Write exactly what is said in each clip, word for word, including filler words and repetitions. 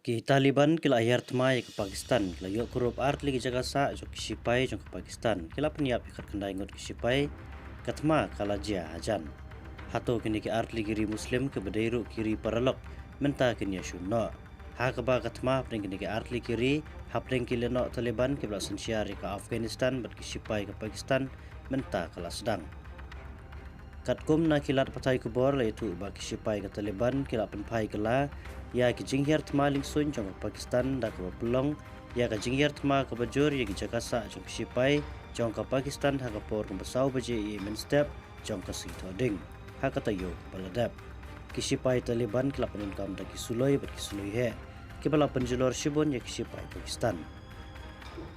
Ki Taliban ki la hiar thma ïa ka Pakistan, ki la ïoh kurup artylli ki jaka sah jong ki shipai jong ka Pakistan, ki la pynïap ïa khatkhyndai ngut ki shipai, ka thma ka la jia hajan. Hato kine ki artylli ki ri Muslim kiba dei ruh ki ri paralok mynta kin ïa shun noh? Ha kaba ka thma hapdeng kine ki artylli ki ri, hapdeng ki lehnoh Taliban kiba la synshar ïa ka Afghanistan bad ki shipai ka Pakistan mynta ka la sdang. Katkum na ki lad pathai khubor la ïathuh ba ki shipai ka Taliban ki la pynphai kylla ïa ki jinghiar thma lyngsuiñ jong ka Pakistan da kaba pynlong ïa ka jinghiar thma kaba jur ïa ki jaka sah jong ki shipai jong ka Pakistan ha ka por kaba saw baje ïa mynstep jong ka sngi Thohdieng ha ka taïew kaba la dep. Ki shipai Taliban ki la pyndonkam da ki suloi bad ki suloi heh kiba la pynjulor shibun ïa ki shipai Pakistan.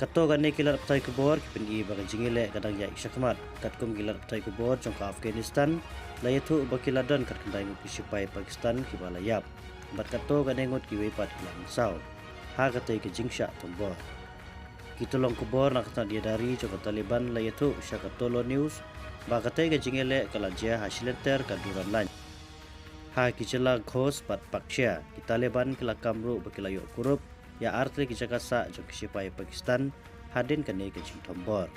Kato kane ki lad pathai khubor ki pyni ba ka jingïaleh ka dang ïaid shakhmat. Katkum ki lad pathai khubor jong ka Afghanistan la ïathuh ba ki la don khatkhyndai ngut ki shipai Pakistan kiba la ïap, bad kato kane ngut kiwei pat ki la mynsaw ha katei ka jingshah thombor. Ki tyllong khubor na ka tnat ïada ri jong ka Taliban la ïathuh sha ka Tolo News ba katei ka jingïaleh ka la jia ha shilynter ka Duran Line. Ha ki jylla Khost bad Paktia, ki Taliban ki la kam ruh ba ki la ïoh kurup ïa artylli ki jaka sah jong ki shipai Pakistan hadien kane ka jingthombor.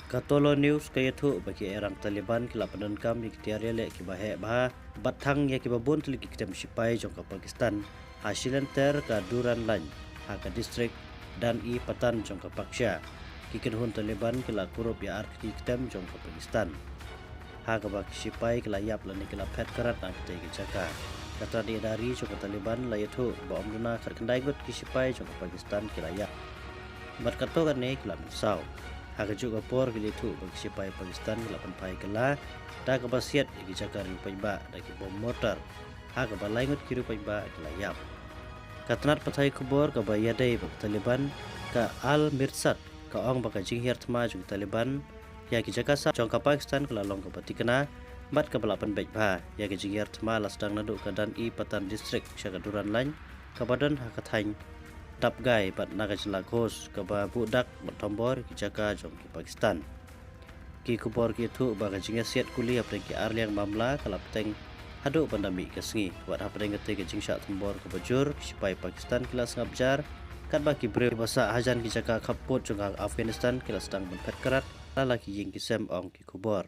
Ka Tolo News ka ïathuh ba ki airang Taliban ki la pyndonkam ïa ki tiar ïaleh kiba heh bha bad thang ïa kiba bun tylli ki ktem shipai jong ka Pakistan ha shilynter ka Duran Line ha ka distrik Dan-e-Patan jong ka Paktia. Ki kynhun Taliban ki la kurup ïa artylli ki ktem jong ka Pakistan, ha kaba ki shipai ki la ïap lane ki la phet krat na katei ka jaka. Ka tnat ïada ri jong ka Taliban la ïathuh ba ym duna khatkhyndai ngut ki shipai jong ka Pakistan ki la ïap, bad kato kane ki la mynsaw. Ha kajuh ka por ki la ïathuh ba ki shipai Pakistan ki la pynphai kylla da kaba siat ïa ki jaka riewpaidbah da ki bom mortar, ha kaba lai ngut ki riewpaidbah ki la ïap. Ka tnat pathai khubor kaba ïadei bad ka Taliban, ka Al-Mirsad, ka ong ba ka jinghiar thma jong ki Taliban ïa ki jaka sah jong ka Pakistan ka la long kaba thikna bad kaba la pynbeit bha. Ïa ka jinghiar thma la sdang naduh ka Dan-e-Patan distrik sha ka Duran Line kaba don ha ka thaiñ Dapgai bad na ka jylla Khost, kaba buh dak bad thombor ïa ki jaka jong ki Pakistan. Ki khubor ki ïathuh ba ka jingïasiat kuli hapdeng ki arliang mamla ka la bteng haduh ban da mih ka sngi, wat hapdeng katei ka jingshah thombor kaba jur, ki shipai Pakistan ki la sngap jar, katba ki briew kiba sah hajan ki jaka khappud jong ka Afghanistan ki la sdang ban phet krat la la ki ïing ki sem, ong ki khubor.